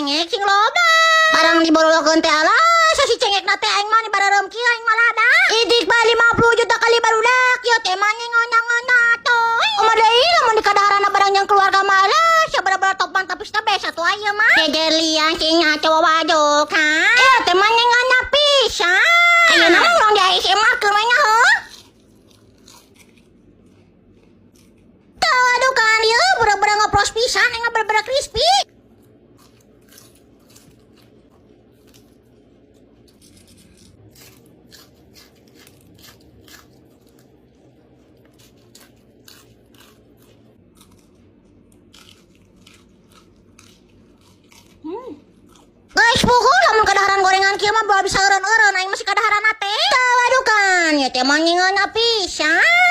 Cengek sing loba. Barang dibololokeun teh, alah, si cengek na teh aing mah bareureum kieu, aing mah lada. Idik ba 50 juta kali barudak ieu teh mah ngona-ngona toy. Kumaha deui lamun dikadaharana barang yang keluarga mah, alah, sia bener-bener top mantap pista best atuh aya mah. Jejer liang sing ngaco wajuk ha. Ieu teh mah ngona pisan. Ayeuna mah urang di ASMR keur mah nya heuh. Tuh, aduh kan ieu bener-bener ngepros pisan, aing mah bener-bener crispy. Guys, puguh lamun kadaharan gorengan kieu mah bisa eureun-eureun aing masih kadaharan teh. Tuh, aduh kan, ya teh mah ngeunah pisan.